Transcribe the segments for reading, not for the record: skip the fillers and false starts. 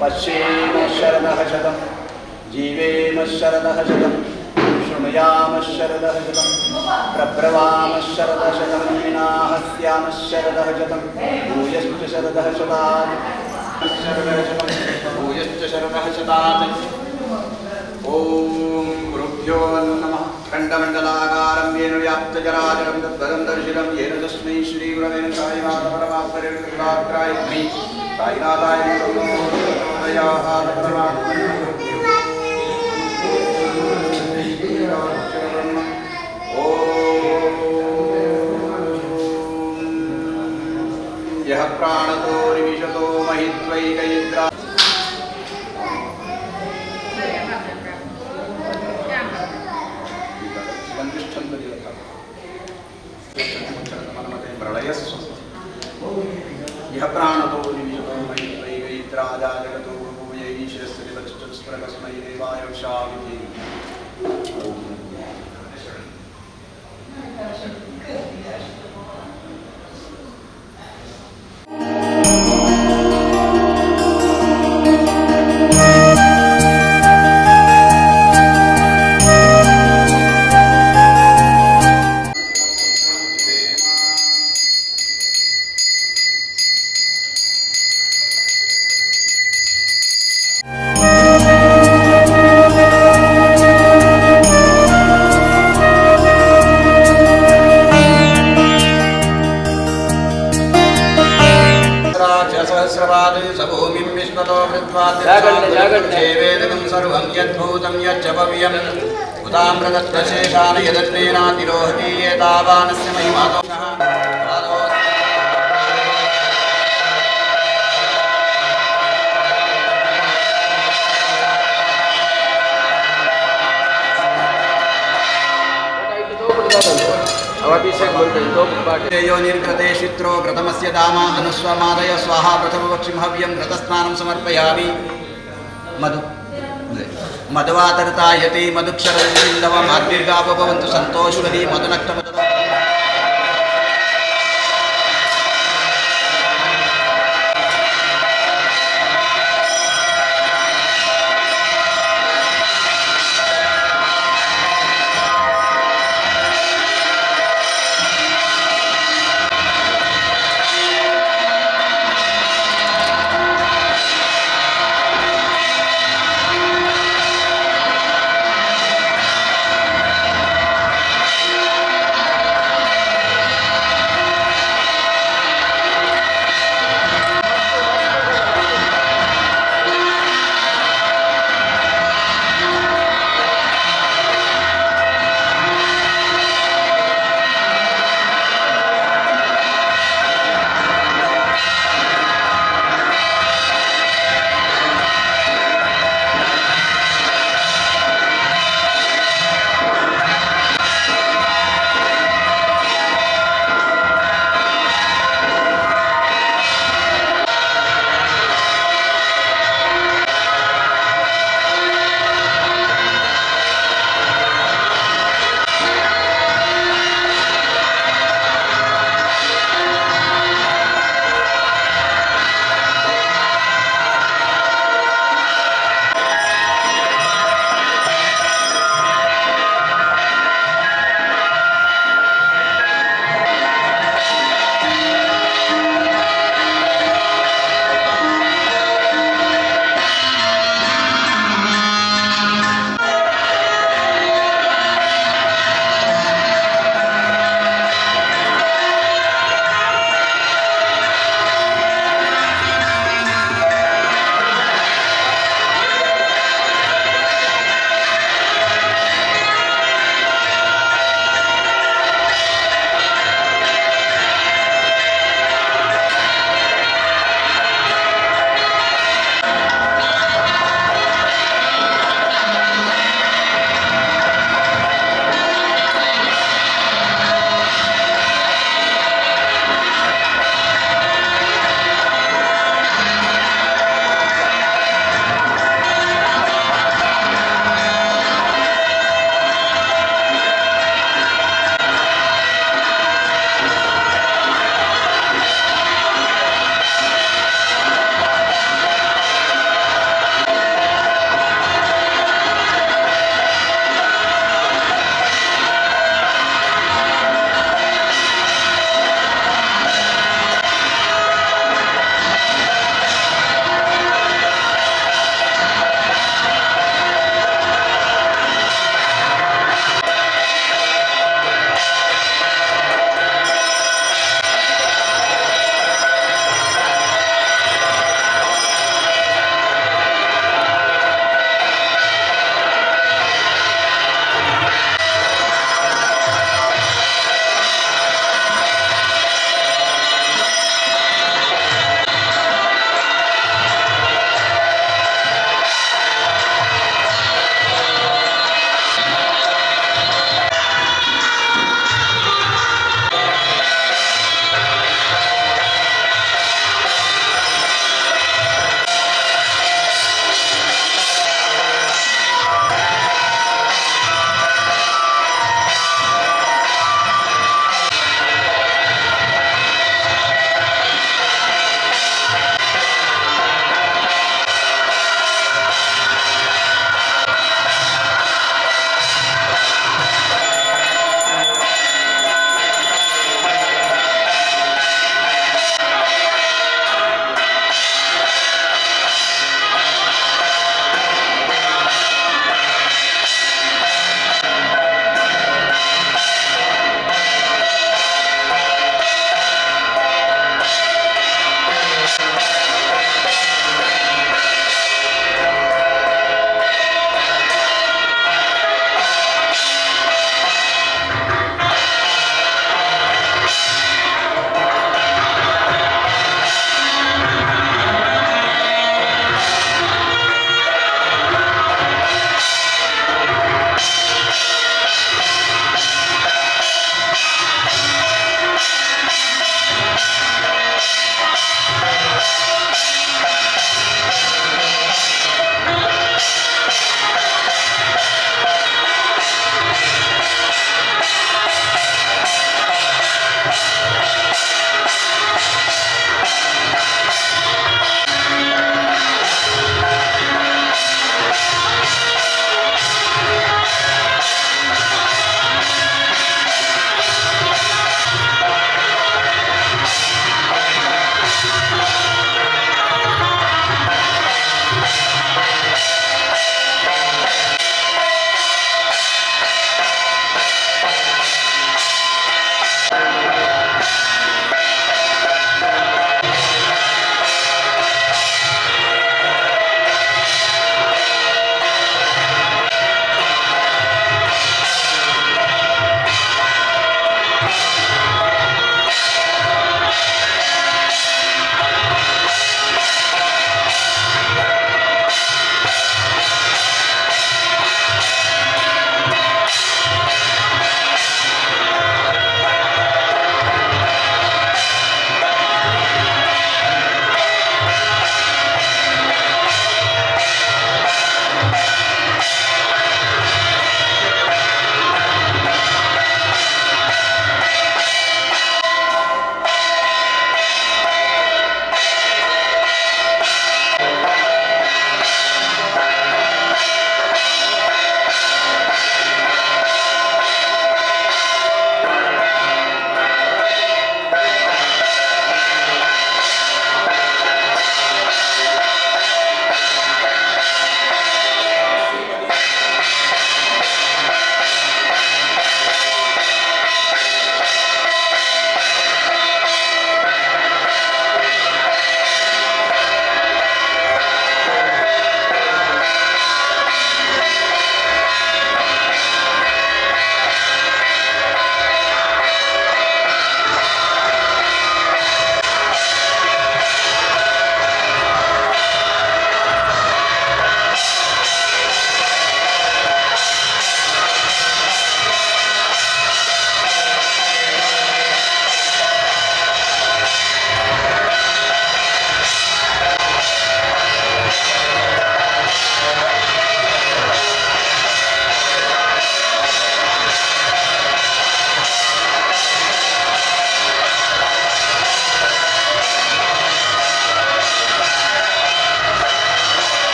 पश्येम शरदः शतं जीवेम शरदः शतं शृणुयाम शरदः शतं प्रब्रवाम शरदः शतं लीनाः स्याम शरदः शतं भूयश्च शरदः शतात् शरदः शतं भूयश्च शरदः शतात्। ॐ गुरुभ्यो नमः। खण्डमण्डलाकारं येन व्याप्तचराचरं तद्वदं दर्शितं येन तस्मै श्रीगुरवे साईनाथपरमात्मने साईनाथाय परमात्मने। ॐ यः प्राणतो निविशतो महित्वैकैन्द्रा यः प्राणतो निविशतो महित्वैकैन्द्राजा जगतो भूयैश्वरस्मै देवाय वक्षामि। सर्वं यद्भूतं यच्च भव्यं उदाम्रदत्तशेषान् यदन्नेनातिरोहति एतावानस्य महिमादोषः। योनिर्घृते शित्रो घृतमस्य दाम अनुस्वमादय स्वाहा प्रथमपक्षिं हव्यं घृतस्नानं समर्पयामि। मधु मधुवातर्तायते मधुक्षरविन्दवमाद्दीर्घापभवन्तु सन्तोष्वती मधुनक्तमधु।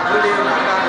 ಗುರುದೇವನ ಅಂಗಾಂಗ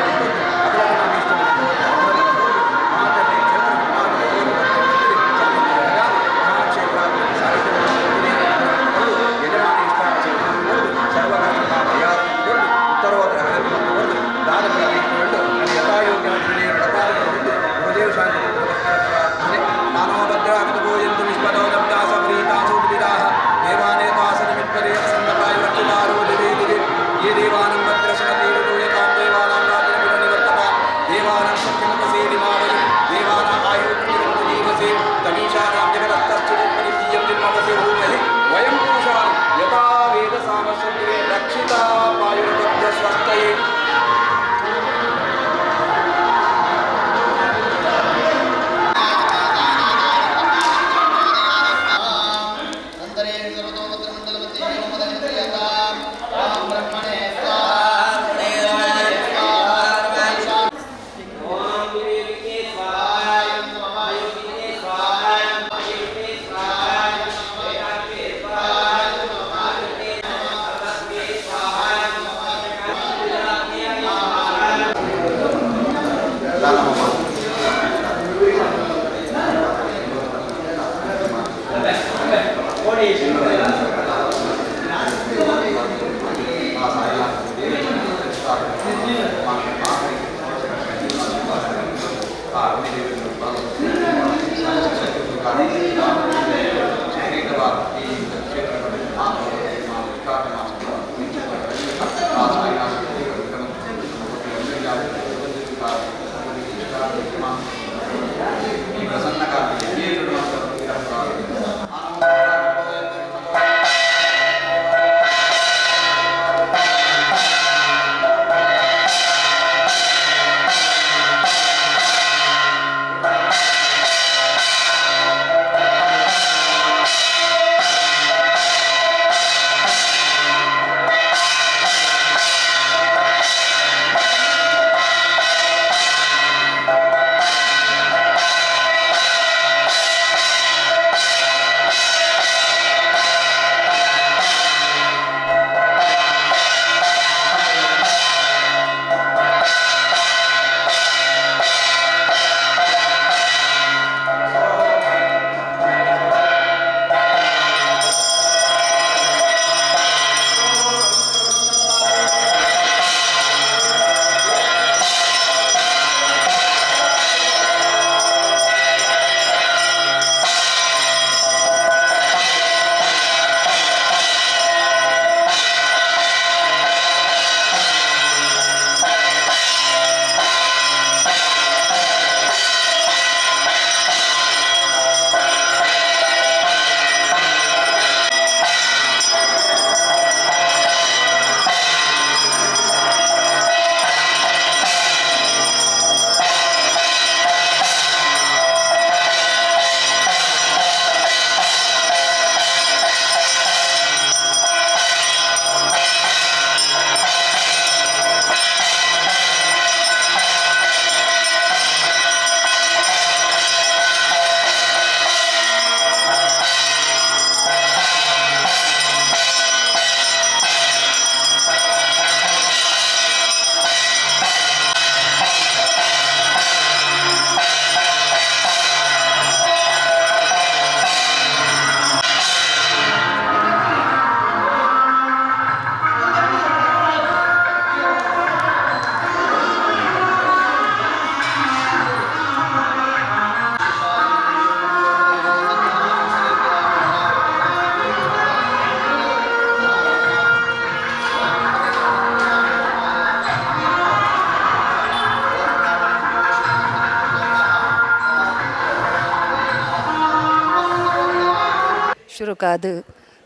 ಶುರುಕಾದು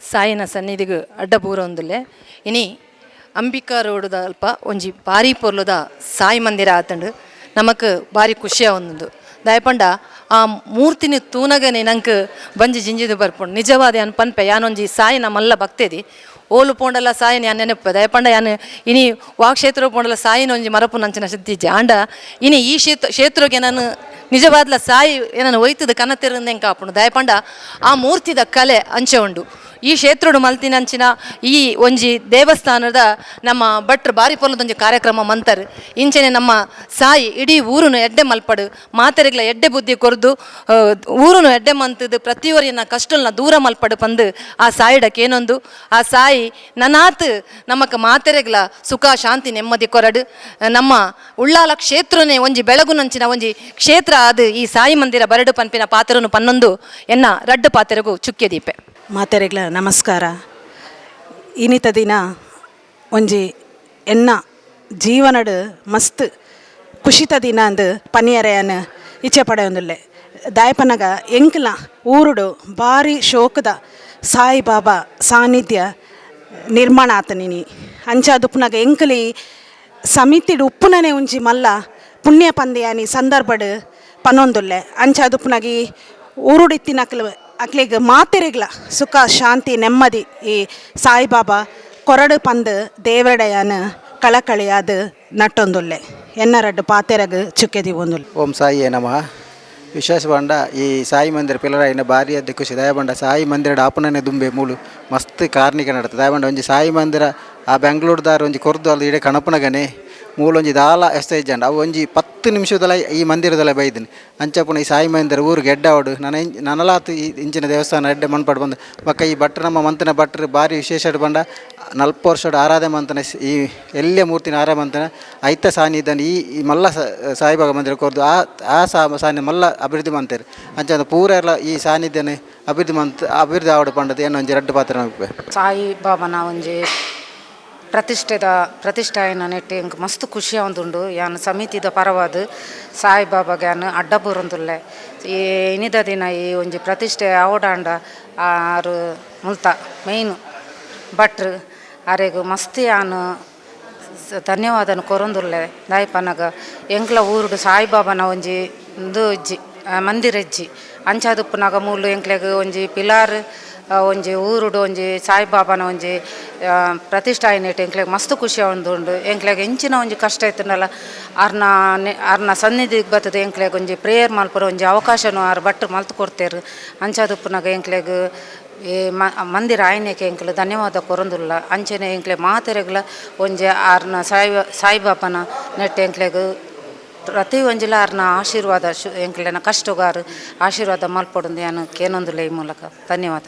ಸಾಯಿನ ಸನ್ನಿಧಿಗೆ ಅಡ್ಡಬೂರೊಂದುಲ್ಲೆ ಇನಿ ಅಂಬಿಕಾ ರೋಡುದ ಅಲ್ಪ ಒಂಜಿ ಬಾರಿ ಪೊರ್ಲುದ ಸಾಯಿ ಮಂದಿರ ಆತಂಡು ನಮಕ್ ಬಾರಿ ಖುಷಿಯ ಒಂದೊಂದು ದಾಯಪಂಡ ಆ ಮೂರ್ತಿನಿ ತೂನಗನೆ ನಂಕ್ ಬಂಜಿ ಜಿಂಜಿದು ಬರ್ಪುಂಡು. ನಿಜವಾದ ಯಾನ್ ಪನ್ಪೆ ಯಾನೊಂಜಿ ಸಾಯಿನ ಮಲ್ಲ ಭಕ್ತೆದಿ ಓಲು ಪೋಂಡಲ ಸಾಯಿನ ಯಾನ್ ನೆನಪೆ ದಾಯಪಂಡ ಯಾನ್ ಇನಿ ವಾ ಕ್ಷೇತ್ರ ಪೋಂಡಲ ಸಾಯಿನ ಒಂಜಿ ಮರಪು ನಂಚಿನ ಸಿದ್ಧಿಜ್ಜೆ ಆಂಡ ಇನಿ ಈ ಕ್ಷೇತ್ರಗೆ ನಾನು ನಿಜವಾದ್ಲ ಸಾಯಿ ಏನನ್ನು ಒಯ್ತದ ಕನತೆರಂದು ಎಂಕ ಆಪುಂಡು. ದಾಯಪಂಡ ಆ ಮೂರ್ತಿದ ಕಲೆ ಅಂಚೆ ಉಂಡು. ಈ ಕ್ಷೇತ್ರಡು ಮಲ್ತಿನಂಚಿನ ಈ ಒಂಜಿ ದೇವಸ್ಥಾನದ ನಮ್ಮ ಭಟ್ರು ಬಾರಿ ಪೊರ್ಲದೊಂಜಿ ಕಾರ್ಯಕ್ರಮ ಮಂತರ್. ಇಂಚನೆ ನಮ್ಮ ಸಾಯಿ ಇಡೀ ಊರುನು ಎಡ್ಡೆ ಮಲ್ಪಡು, ಮಾತೆರೆಗ್ಲ ಎಡ್ಡೆ ಬುದ್ಧಿ ಕೊರ್ದು ಊರುನು ಎಡ್ಡೆ ಮಂತದು ಪ್ರತಿಯೊರಿನ ಕಷ್ಟಲ್ನ ದೂರ ಮಲ್ಪಡು ಪಂದು ಆ ಸಾಯಿಡಕ್ಕೆ ಏನೊಂದು ಆ ಸಾಯಿ ನನಾತ್ ನಮಕ್ ಮಾತೆರೆಗ್ಲ ಸುಖ ಶಾಂತಿ ನೆಮ್ಮದಿ ಕೊರಡು. ನಮ್ಮ ಉಳ್ಳಾಲ ಕ್ಷೇತ್ರನೇ ಒಂಜಿ ಬೆಳಗುನಂಚಿನ ಒಂಜಿ ಕ್ಷೇತ್ರ ಅದು ಈ ಸಾಯಿ ಮಂದಿರ ಬರಡು ಪನ್ಪಿನ ಪಾತ್ರನು ಪನ್ನೊಂದು ಎನ್ನ ರಡ್ಡು ಪಾತ್ರಗೂ ಚುಕ್ಕೆ ದೀಪೆ. ಮಾತೆರೆಗ್ಲ ನಮಸ್ಕಾರ. ಇನಿತ ದಿನ ಒಂಜಿ ಎನ್ನ ಜೀವನಡ್ ಮಸ್ತ್ ಖುಷಿತ ದಿನ ಅಂದು ಪನಿಯರೆಯನ್ ಇಚ್ಛೆ ಪಡೆಯೊಂದುಲ್ಲೆ. ದಾಯಪನಗ ಎಂಕ್ಲ ಊರುಡು ಬಾರಿ ಶೋಕದ ಸಾಯಿಬಾಬಾ ಸಾನ್ನಿಧ್ಯ ನಿರ್ಮಾಣ ಆತನಿನಿ. ಅಂಚಾದುಪ್ಪುನಗ ಎಂಕ್ಲಿ ಸಮಿತಿಡ್ ಉಪ್ಪುನನೆ ಒಂಜಿ ಮಲ್ಲ ಪುಣ್ಯ ಪಂದ್ಯಾನಿ ಸಂದರ್ಭಡ್ ಪನೊಂದುಲ್ಲೆ. ಅಂಚಾದುಪ್ಪುನಗ ಈ ಊರುಡಿತ್ತಿನಕ್ಲು ಅಕ್ಲೆಗ್ ಮಾತೆರೆಗ್ಲ ಸುಖ ಶಾಂತಿ ನೆಮ್ಮದಿ ಈ ಸಾಯಿಬಾಬಾ ಕೊರಡು ಪಂದ್ ದೇವರಡಯಾನ ಕಳಕಳಿಯಾದ ನಟ್ಟೊಂದುಲ್ಲೆ. ಎನ್ನ ರಡ್ಡು ಪಾತೆರಗ್ ಚುಕ್ಕೆ ದಿವೊಂದುಲ್ಲೆ. ಓಂ ಸಾಯಿಯೇ ನಮಃ. ವಿಶೇಷ ಪಂಡ ಈ ಸಾಯಿ ಮಂದಿರ ಪಿಲರಾಯಿನ ಭಾರಿ ಅದ್ ಖುಷಿ. ದಯಬಂಡ ಸಾಯಿ ಮಂದಿರ ಆಪುನನೆ ದುಂಬೆ ಮೂಲು ಮಸ್ತ್ ಕಾರ್ಣಿಕ ನಡತ. ದಯಬಂಡ ಒಂಜಿ ಸಾಯಿ ಮಂದಿರ ಆ ಬೆಂಗಳೂರುದಾರ ಒಂಜಿ ಕೊರ್ದು ಅಲ್ಲ ಇಡೆ ಕಣಪುನಗನೆ ಮೂಲೊಂಜಿ ದಾಲ ಎಸ್ತ ಇಜ್ಜಂಡ ಅವು ಒಂಜಿ 10 ನಿಮಿಷದಲ ಈ ಮಂದಿರದಲ್ಲ ಬೈದಿನಿ. ಅಂಚಪುನ ಈ ಸಾಯಿ ಮಂದಿರ ಊರು ಗೆಡ್ಡಾವಡು ನನ ನನಲಾತ್ ಈ ಇಂಚಿನ ದೇವಸ್ಥಾನ ಎಡ್ಡೆ ಮನ್ಪಾಡು ಬಂದು ಬೊಕ್ಕ ಈ ಭಟ್ರು ನಮ್ಮ ಮಂತನ ಭಟ್ರು ಭಾರಿ ವಿಶೇಷ ಬಂಡ 40 ವರ್ಷಡ್ ಆರಾಧನೆ ಮಂತನ ಈ ಎಲ್ಲೆ ಮೂರ್ತಿನ ಆರಾಧನೆ ಮಂತನ ಐತ ಸಾನ್ನಿಧ್ಯನ ಈ ಈ ಮಲ್ಲ ಸಾಯಿಬಾಬಾ ಮಂದಿರ ಕೊರ್ದು ಆ ಆ ಸಾನ್ನಿಧ್ಯ ಮಲ್ಲ ಅಭಿವೃದ್ಧಿ ಮಂತೆರ್. ಅಂಚ ಪೂರ ಎಲ್ಲ ಈ ಸಾನ್ನಿಧ್ಯನ ಅಭಿವೃದ್ಧಿ ಮಂತ್ ಅಭಿವೃದ್ಧಿ ಆವಡು ಪಂಡದು ಏನೊಂಜಿ ರಡ್ಡು ಪಾತ್ರ ನಮಕ್. ಸಾಯಿಬಾಬಾನ ಒಂಜಿ ಪ್ರತಿಷ್ಠೆದ ಪ್ರತಿಷ್ಠಾಯನ ನೆಟ್ಟು ಎಂಕ್ ಮಸ್ತ್ ಖುಷಿ ಆವೊಂದುಂಡು. ಯಾನ್ ಸಮಿತಿದ ಪರವಾದ್ ಸಾಯಿಬಾಬಾಗ್ ಯಾನ್ ಅಡ್ಡ ಬೂರೊಂದುಲ್ಲೆ. ಈ ಇನಿದ ದಿನ ಈ ಒಂಜಿ ಪ್ರತಿಷ್ಠೆ ಆವೊಡಾಂಡ ಆರು ಮುಲ್ತ ಮೇಯ್ನ್ ಭಟ್ರು ಅರೆಗ್ ಮಸ್ತ್ ಯಾನ್ ಧನ್ಯವಾದನ ಕೊರೊಂದುಲ್ಲೆ. ದಾಯೆ ಪನ್ನಗ ಎಂಕ್ಲ ಊರುಡು ಸಾಯಿಬಾಬಾನ ಒಂಜಿ ಉಂದು ಇಜ್ಜಿ, ಮಂದಿರ ಇಜ್ಜಿ. ಅಂಚಾದುಪ್ಪುನಗ ಮೂಲು ಎಂಕ್ಲೆಗ್ ಒಂಜಿ ಪಿಲಾರ್ ಒಂಜಿ ಊರುಡು ಒಂಜಿ ಸಾಯಿಬಾಬಾನ ಒಂಜಿ ಪ್ರತಿಷ್ಠಾಯನೇಟ್ ಎಂಕ್ಲೆಗ್ ಮಸ್ತ್ ಖುಷಿ ಆವೊಂದುಂಡು. ಎಂಕ್ಲೆಗ್ ಎಂಚಿನ ಒಂಜಿ ಕಷ್ಟ ಇತ್ತುಂಡಲ ಅರ್ನ ಅರ್ನ ಸನ್ನಿಧಿಗ್ ಬತ್ತುದು ಎಂಕ್ಲೆಗ್ ಒಂಜಿ ಪ್ರೇಯರ್ ಮಲ್ಪುನ ಒಂಜಿ ಅವಕಾಶನು ಆರ್ ಭಟ್ರು ಮಲ್ತ್ ಕೊರ್ತೆರ್. ಅಂಚಾದುಪ್ಪುನಗ ಎಂಕ್ಲೆಗ್ ಈ ಮಂದಿರ ಆಯಿನೆಕ್ ಎಂಕ್ಲು ಧನ್ಯವಾದ ಕೊರೊಂದುಲ್ಲ. ಅಂಚನೆ ಎಂಕ್ಲೆ ಮಾತೆರೆಗ್ಲ ಒಂಜಿ ಆರ್ನ ಸಾಯಿಬಾಬಾನ ನೆಟ್ ಎಂಕ್ಲೆಗ್ ಪ್ರತಿ ಒಂಜಿಲ ಆರ್ನ ಆಶೀರ್ವಾದ ಎಂಕ್ಲೆನ ಕಷ್ಟಗಾರು ಆಶೀರ್ವಾದ ಮಲ್ಪೊಡುಂದು ಯಾನ್ ಕೇನೊಂದುಲ್ಲೆ ಈ ಮೂಲಕ. ಧನ್ಯವಾದ.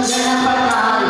ಗಣಪತಾಯ.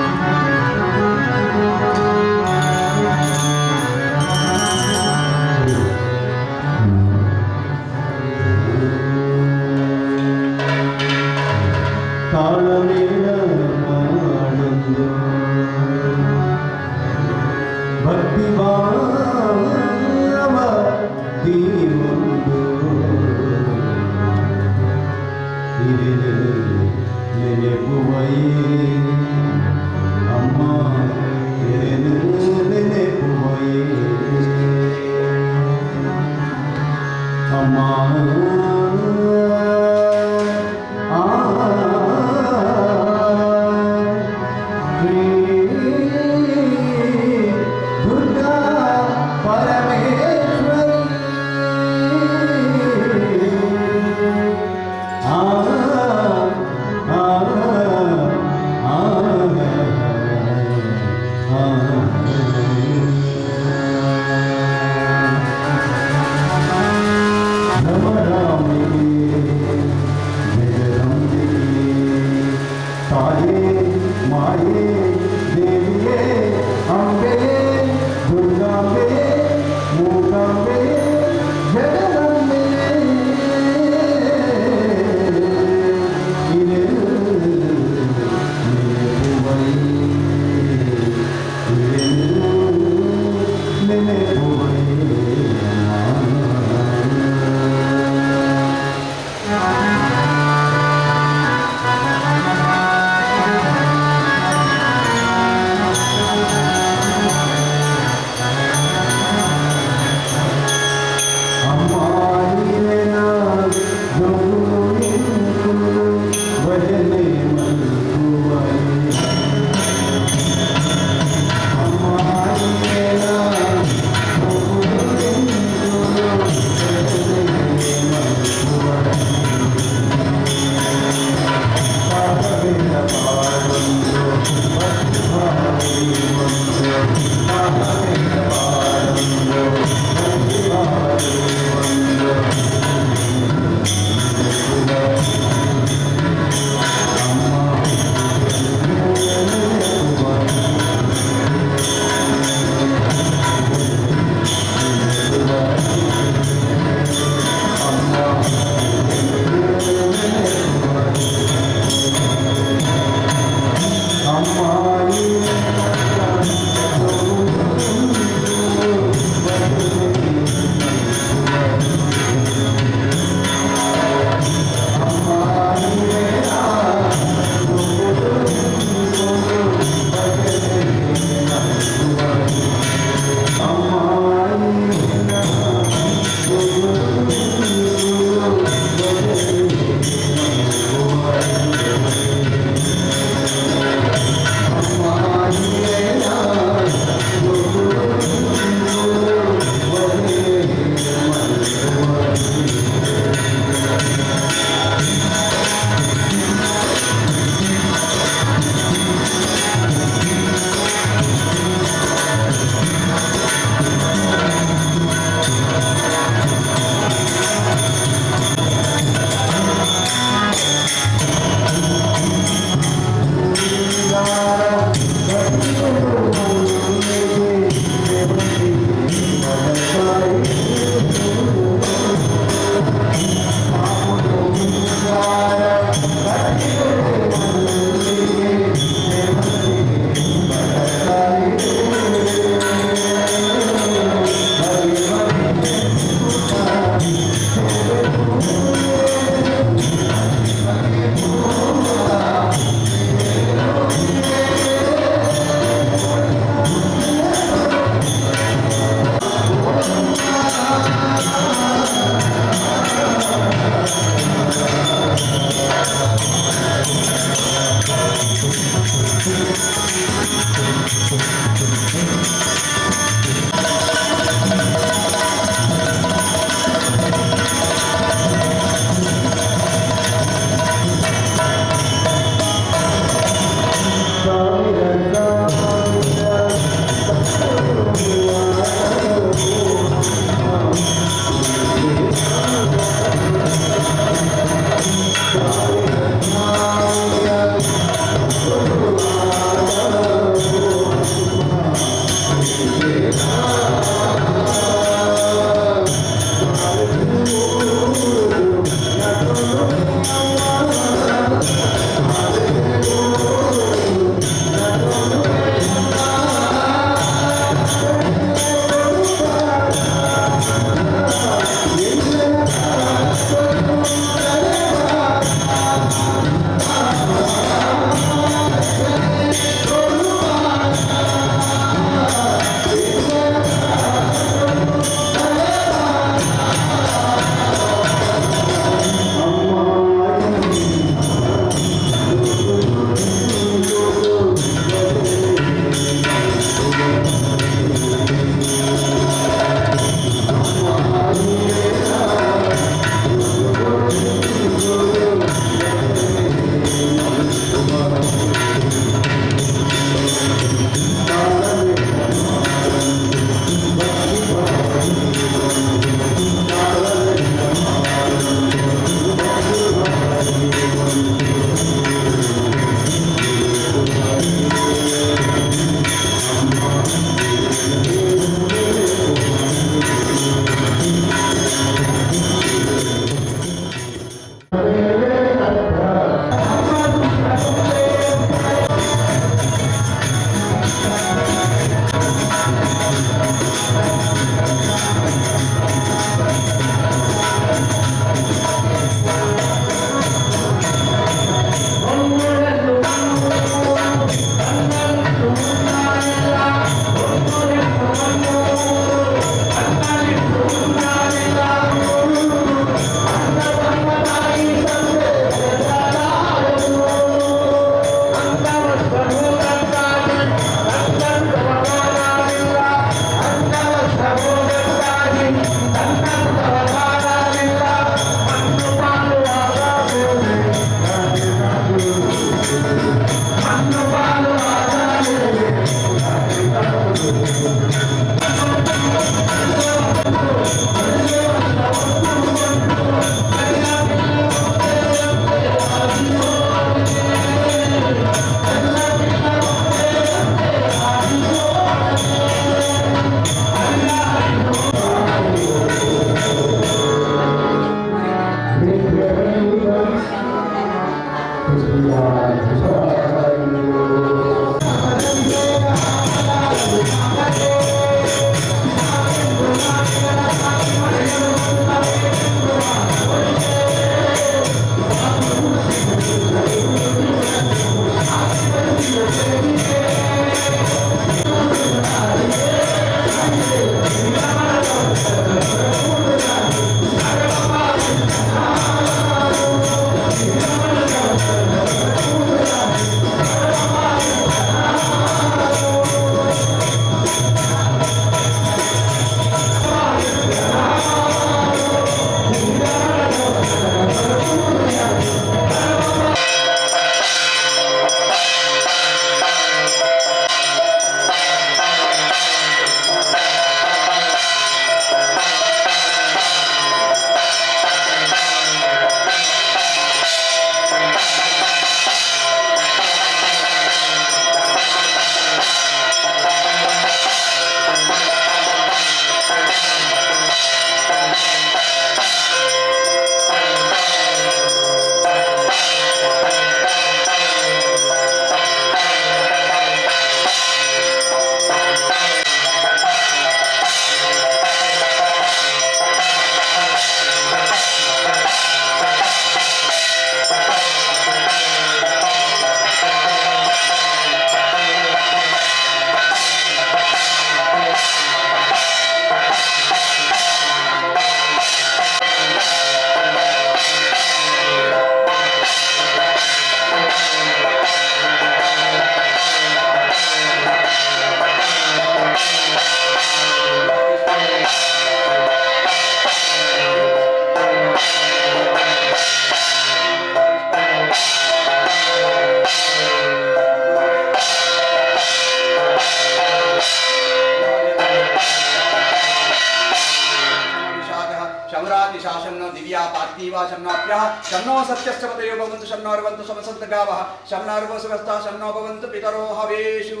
ಶನ್ನೋಪ್ಯಃ ಶನ್ನೋ ಸತ್ಯಸ್ಯ ಪತಯೋ ಭವಂತು ಶನ್ನೋರ್ವಂತು ಸಮಸಂತ ಗಾವಃ ಶನ್ನಾರ್ವೋ ಸುಗಸ್ತಾ ಶನ್ನೋ ಭವಂತು ಪಿತರೋ ಹವೇಷು.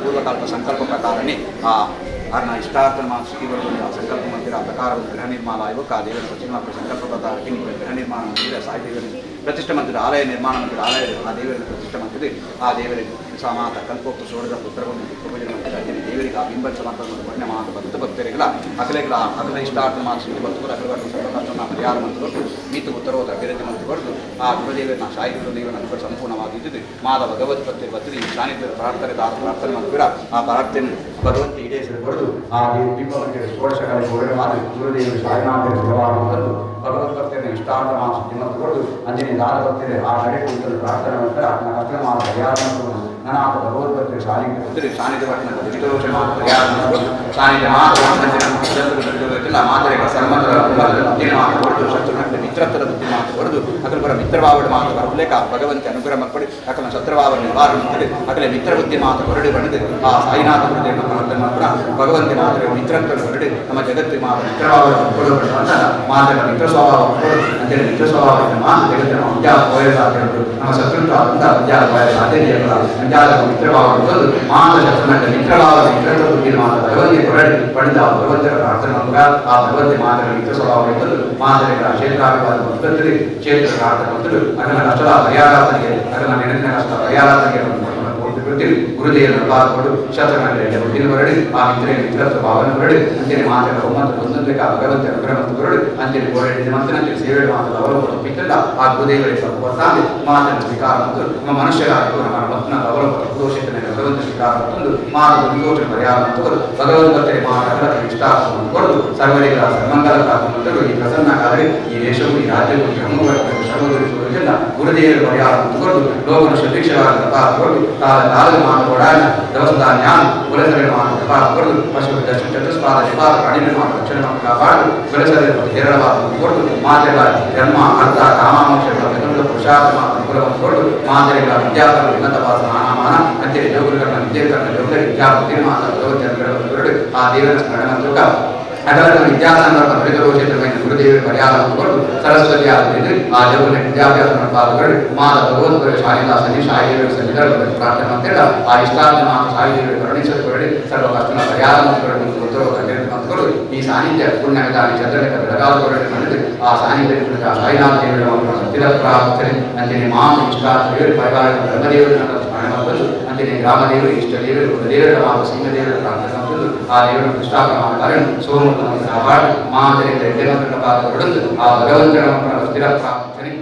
ಪೂರ್ವಕಾಲದ ಸಂಕಲ್ಪ ಪ್ರಕಾರನೇ ಆ ಅರ್ಣ ಇಷ್ಟಾರ್ಥನ ಮಾನಸಿಕ ಆ ಸಂಕಲ್ಪ ಮಂದಿರ ಆ ಪ್ರಕಾರ ಗೃಹ ನಿರ್ಮಾಣ ಆಯುವಕ ಆ ದೇವರ ಪ್ರತಿಮಾ ಸಂಕಲ್ಪ ಪ್ರಕಾರ ಗೃಹ ನಿರ್ಮಾಣ ಮಂದಿರ ಸಾಯಿ ದೇವರ ಪ್ರತಿಷ್ಠೆ ಮಂದಿರ ಆಲಯ ನಿರ್ಮಾಣ ಮಂದಿರ ಆಲಯ ಆ ದೇವರ ಪ್ರತಿಷ್ಠೆ ಮಂದಿರ ಆ ದೇವರಿಗೆ ಸಾಮಾತ ಕಲ್ಪೋಕ್ತ ಸೋಡದ ಪುತ್ರವನ್ನು ಪೂಜೆ ಮಂದಿರ ಅಂಜಲಿ ದೇವರಿಗೆ ಆ ಬಿಂಬ ಸಮರ್ಪಣೆ ಪುಣ್ಯ ಮಾತ ಭಕ್ತ ಭಕ್ತರಿಗಳ ಅಖಲೆಗಳ ಅಖಲ ಇಷ್ಟಾರ್ಥ ಮಾನಸಿಕ ಭಕ್ತರು ಅಖಲ ಸರ್ವಕಷ್ಟನ ಪರಿಹಾರ ಮಂತ್ರಗಳು ಮೀತು ಉತ್ತರೋದ ಅಭಿವೃದ್ಧಿ ಮಂತ್ರಗಳು ಆ ಗುರುದೇವನ ಸಾಯಿ ಗುರುದೇವನ ಅನುಗ್ರಹ ಸಂಪೂರ್ಣವಾಗಿದ್ದು ಮಾದ ಭಗವತ್ ಭಕ್ತಿ ಭಕ್ತಿ ಸಾನ್ನಿಧ್ಯದ ಪ್ರಾರ್ಥನೆ ದಾರ ಪ್ರಾರ್ಥನೆ ಮಂತ್ರ ಆ ಪ್ರಾರ್ಥನೆ ಭಗವಂತ ಈಡೇರಿಸಿಕೊಡದು ಆ ಬಿಂಬ ಮಂದಿರ ಷೋಡಶಗಳ ಗೌರವವಾದ ಗುರುದೇವರು ಸಾಯಿನಾಥರ ಸ್ಥಿರವಾಗುವುದನ್ನು ಭಗವತ್ ಭಕ್ತಿಯನ್ನು ಇಷ್ಟಾರ್ಥ ಮಾನಸಿಕ ಮಂತ್ರಗಳು ಅಂಜನಿ ದಾರ ಭಕ್ತರು ಆ ನಡೆಯುವಂಥದ್ದು ಪ್ರಾರ್ಥನೆ ಮಂತ್ರ ಆತನ ಕಷ್ಟನ ಮಾತ ಪರಿಹಾರ ಮಂತ್ರವನ್ನು ನನಾಥ ಭಗವದ್ ಭಕ್ತಿಯ ಸಾನ್ನಿಧ್ಯ ಸಾನ್ನಿಧ್ಯ ವಿಷ್ಣುರೋಚ ಮಾತ ಪರಿಹಾರ ಮಂತ್ರಗಳು ಸಾನ್ನಿಧ್ಯ ಮಾತ ಮಾತರೆಗಳ ಸನ್ಮಂತ್ರ ಬುದ್ಧಿ ಮಾತು ಹೊರದು ಶತ್ರುನ ಮಿತ್ರತ್ವದ ಬುದ್ಧಿ ಮಾತು ಹೊರದು ಅಕಲ ಬರ ಮಿತ್ರಭಾವದ ಮಾತು ಬರಲೇಕ ಭಗವಂತ ಅನುಗ್ರಹ ಮಕ್ಕಳು ಅಕಲ ಶತ್ರುಭಾವ ನಿವಾರಣೆ ಮಂತ್ರಿ ಅಕಲ ಮಿತ್ರ ಬುದ್ಧಿ ಮಾತು ಹೊರಡು ಬಣ್ಣದು ಆ ಸಾಯಿನಾಥ ಗುರುದೇವನ ಪ್ರಾರ್ಥನೆ ಮಾತ್ರ ಭಗವಂತ ಮಾತ್ರ ಮಿತ್ರತ್ವ ಹೊರಡು ನಮ್ಮ ಜಗತ್ತು ಮಾತ್ರ ಮಿತ್ರಭಾವ ಕೊಡು ಅಂತ ಮಾತ್ರ ಮಿತ್ರ ಸ್ವಭಾವ ಕೊಡು ಅಂತೇಳಿ ಮಿತ್ರ ಸ್ವಭಾವ ಮಾತು ಜಗತ್ತಿನ ಅಜ್ಞಾನ ಹೋಯ ಸಾಧ್ಯ ಉಂಟು ನಮ್ಮ ಶತ್ರುತ್ವ ಅಂತ ಅಜ್ಞಾನ ಹೋಯ ಸಾಧ್ಯ ಇಲ್ಲ ಅಜ್ಞಾನ ಮಿತ್ರಭಾವ ಕೊಡೋದು ಮಾತ್ರ ಶತ್ರುನ ಮಿತ್ರಭಾವ ಮಿತ್ರತ್ವ ಬುದ್ಧಿ ಮಾತ್ರ ಭಗವಂತ ಹೊರಡಿ ಪಡೆದ ಆ ಭಗವಂತರ ಪ್ರಾರ್ಥನೆ ಮೂಲಕ ಆ ಭಗವಂತ ಮಾತ್ರ ಮಿತ್ರ ಸ್ವಭಾವ ಇದ್ದದ್ದು ಮಾತರೆಗಳ ಕ್ಷೇತ್ರಾಭಿವಾದ ಮಂತ್ರದಲ್ಲಿ ಕ್ಷೇತ್ರ ಪ್ರಾರ್ಥನೆ ಮಂತ್ರರು ಅದನ್ನ ಕಷ್ಟದ ಪರಿಹಾರಾತನಿಗೆ ಅದನ್ನ ನೆನಪಿನ ಕಷ್ಟ ಪರಿಹಾರಾತನಿಗೆ ಗುರುದೇವನ ಪಾದಗಳು ಶತ್ರುಗಳ ಬುದ್ಧಿನ ಹೊರಡಿ ಆ ಮಿತ್ರ ಮಿತ್ರತ್ವ ಭಾವನೆ ಹೊರಡಿ ಅಂತೇಳಿ ಮಾತುಗಳ ಒಮ್ಮಂತ ಒಂದೊಂದಕ್ಕೆ ಆ ಭಗವಂತ ಅನುಗ್ರಹ ಮತ್ತು ಹೊರಡು ಅಂತೇಳಿ ಗೋಡೆ ಮಂತ್ರನಂತೆ ಸೇವೆ ಮಾತದ ಅವಲಂಬ ಪಿತ್ತಲ್ಲ ಆ ಗುರುದೇವರಿಗೆ ಸ್ವಲ್ಪ ಮಾತನ್ನು ಸ್ವೀಕಾರ ಮತ್ತು ನಮ್ಮ ಮನುಷ್ಯರಾಗಿ ನಮ್ಮ ಭಕ್ತನ ಅವಲಂಬ ದೋಷಿತನ ಭಗವಂತ ಸ್ವೀಕಾರ ಮತ್ತೊಂದು ಮಾತು ದೋಷ ಪರಿಹಾರ ಮತ್ತು ಭಗವಂತ ಮಾತಾಡಲು ಇಷ್ಟಾರ್ಥವನ್ನು ಕೊಡದು ಸರ್ವರಿಗಳ ಸನ್ಮಂಗಲ ಪ್ರಾಪ್ತಿ ಈ ಪ್ರಸನ್ನ ಕಾಲದಲ್ಲಿ ಈ ದೇಶವು ಈ ರಾಜ್ಯವು ಶ್ರಮ ಗುರುದೇವರ ಪರಿಹಾರ ಕೊಡು ಲೋಕನ ಸುಭಿಕ್ಷವಾದ ಕೊಡು ಕಾಲ ಕಾಲದ ಮಾತು ಕೊಡಾನ ದವಸಧಾನ್ಯ ಕುಲಸರ ಮಾತು ಕೊಡು ಪಶು ದಶ ಚತುಷ್ಪಾದ ನಿಪಾತ ಪ್ರಾಣಿಗಳ ಮಾತು ರಕ್ಷಣೆ ಮಾತು ಕಾಪಾಡು ಕುಲಸರ ಹೇರಳವಾದ ಕೊಡು ಮಾತೆಗಳ ಧರ್ಮ ಅರ್ಥ ಕಾಮ ಮೋಕ್ಷಗಳ ಚತುರ್ಥ ಪುರುಷಾರ್ಥ ಮಾತು ಅನುಕೂಲವನ್ನು ಕೊಡು ಮಾತೆಗಳ ವಿದ್ಯಾಪರ ಉನ್ನತ ವಾಸ ನಾನಾಮಾನ ಅಂತೇಳಿ ಜೋಗುರುಗಳನ್ನ ವಿದ್ಯೆಗಳನ್ನ ಜೋಗುರ ವಿದ್ಯಾಬುದ್ಧಿ ಮಾತು ಭಗವತ್ ಹೊರಡು ಆ ದೇವರ ಸ್ಮರಣ ಮಂತ್ರಕ ಅದರ ವಿದ್ಯಾಸಂದರ್ಭ ಕ್ಷೇತ್ರమైన ಗುರುದೇವರ ಪರಿಹಾರವನ್ನು ಕೊಟ್ಟು ಸರಸ್ವತಿ ಆದದ್ದು ಆ ದೇವರ ವಿದ್ಯಾಭ್ಯಾಸ ಪಾದಗಳು ಮಾತ ಭಗವದ್ಗುರು ಶಾಲಿದಾಸನಿ ಸಾಯಿದೇವರ ಸನ್ನಿಧಾನ ಪ್ರಾರ್ಥನೆ ಅಂತೇಳ ಆ ಇಷ್ಟಾರ್ಥ ಮಾತು ಸಾಯಿದೇವರು ಕರುಣಿಸಲು ಕೊರಡಿ ಸರ್ವ ಕಷ್ಟನ ಪರಿಹಾರ ಮಂತ್ರಗಳು ಈ ಸಾನ್ನಿಧ್ಯ ಪುಣ್ಯವಿಧಾನಿ ಚಂದ್ರಲೇಖ ಬೆಳಗಾದ ಕೊರಡಿ ಮಾಡಿದ್ದು ಆ ಸಾನ್ನಿಧ್ಯ ಸಾಯಿನಾಥ ದೇವರ ಸತ್ಯದ ಪ್ರಾರ್ಥನೆ ಅಂತೆಯೇ ಮಾತು ಇಷ್ಟಾರ್ಥ ದೇವರು ಪರಿವಾರ ಬ್ರಹ್ಮದೇವರ ಸ್ಮರಣೆ ಮಾಡುವುದು ಅಂತೆಯೇ ಗ್ರಾಮದೇವರು ಇಷ್ಟ ದೇವರು ಕುಲದೇವರ ಮಾತು ಸಿಂಹದೇವರ ಪ್ರಾರ್ಥನೆ ಮಾಡುವುದು ಆ ದೇವರ ಪ್ರತಿಷ್ಠಾಪನೆ ಮಾಡ್ತಾರೆ ಸೋಮೂರ್ತನ ಕಾಪಾಡು ಮಾತರಿಂದ ಎಡ್ಡೆಮಂತ್ರನ ಪಾದ ಹೊಡೆದು ಆ ಭಗವಂತನ ಸ್ಥಿರ ಪ್ರಾರ್ಥನೆ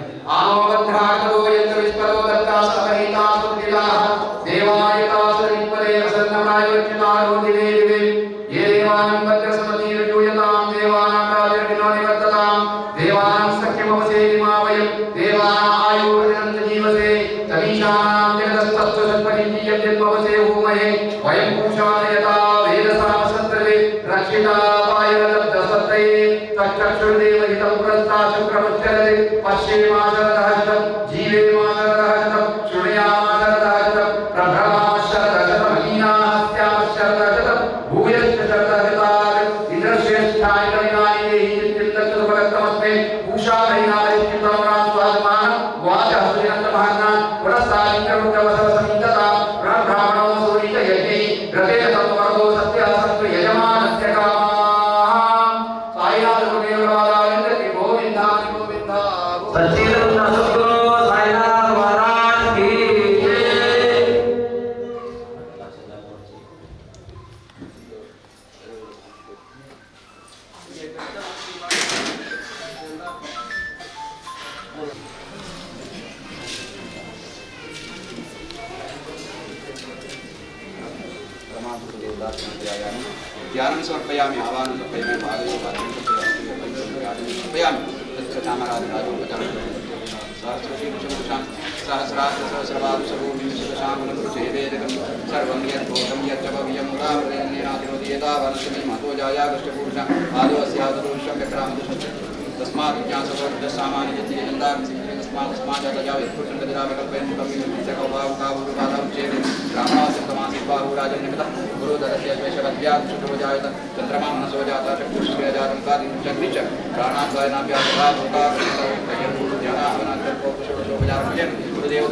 ಧ್ಯಾनं ಸಮರ್ಪಯಾಮಿ, ಆಹ್ವಾनं ಸಮರ್ಪಯಾಮಿ, ಪಾದयो पाद्यं समर्पयामि। तत्र चामराजराजोपचारं सहस्रशीर्षपुरुषां सहस्राक्षसहस्रपादसभूमिं सर्वं यद्भूतं यच्च भव्यं उदावृतेनातिरोधीयतावनस्मै मतो जायागश्च आदो अस्यादुरुषं व्यक्रामदुषं तस्मात् जिज्ञासवोर्जसामान्यजन्दां तस्मात् तस्मात् यत्पुरुषं गतिराविकल्पयन् ब्राह्मणास्य तमासीत् बाहुराजन्यमितः गुरुदरस्य द्वेषवद्व्यात् शुक्रो जायत चन्द्रमा मनसो जाता चक्षुष्क्रियजातं कादिं च प्राणाद्वयनाभ्यासोपचारं गुरुदेव।